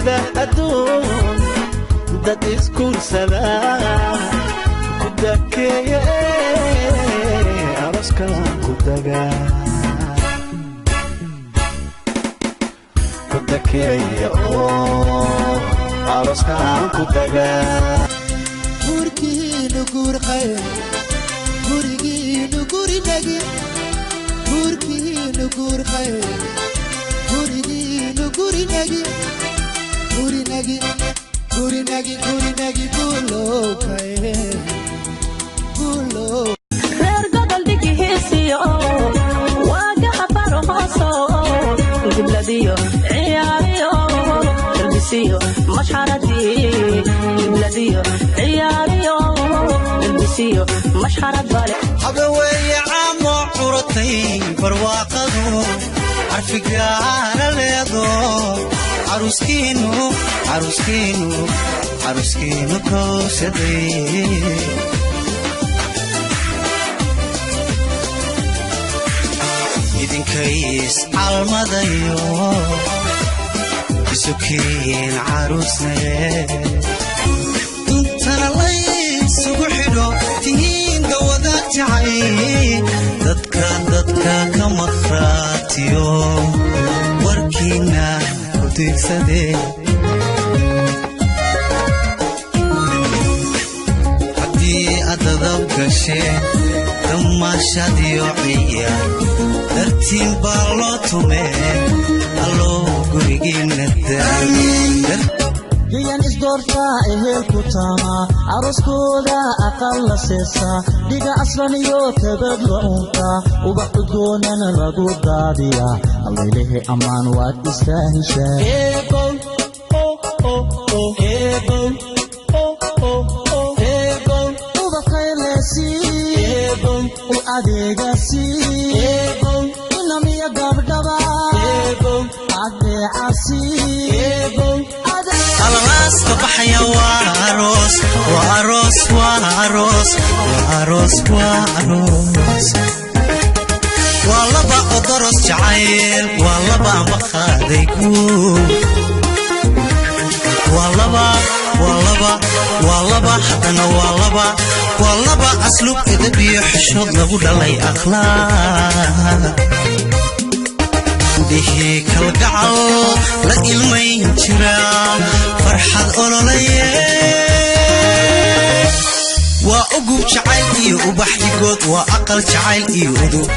Ujeedada adduun dad iskuursada ku dakeeye, aroskan ku daga, ku dakeeye oo aroskan ku daga. Guurkiinu guur khayr, gurigiinu gurinagi. Guurkiinu guur khayr, gurigiinu gurinagi, gurinagi, gurinagi, gurinagi, guulowkaye guulow. Reer gobol dhigihiisiyo waagaha farhooso, gibladiyo ciyaariyo galbisiyo mashxaradii, gibladiyo ciyaariyo galbisiyo mashxarad bale. Habaweeye caamo curatay barwaaqadu carfigaana leedo, caruskiinu, caruskiinu, caruskiinu kowsaday. Idinkays calmadayo isukiin caruusnaye, intana laysugu xidho tihiin dawadaag jacay, dadka dadka ka makhraatiyo warkiina ku diigsadee. Haddii aad dadab gasheen damaashadiyo ciyaar dartiin baa loo tumee, allow gurigiinna daa. Gayan isdoortaa, ehelku taamaa, aroskooda aqal la seesaa, dhiga aslan iyo kabad la unkaa, ubax udgoonana lagu daadiyaa. Allaylehe ammaan waad istaahishaa. Ubaqaylesii u adeegasi, inamiya gabdhaba adeecasi. Alalaaska baxaya waa aroos, waa aroos, waa aroos, waa aroos, waa aroos. Waa laba odoros jacayl, waa laba maqaaday guur, waa laba, waa laba, waa laba, haddana waa laba, waa laba asluub, edab iyo xishood lagu dhalay akhlaaq, dhihii kalgacal la ilmayn jira, farxad ololaye. Waa ugub jacayl iyo ubax dhigood, waa aqal jacayl iyo udub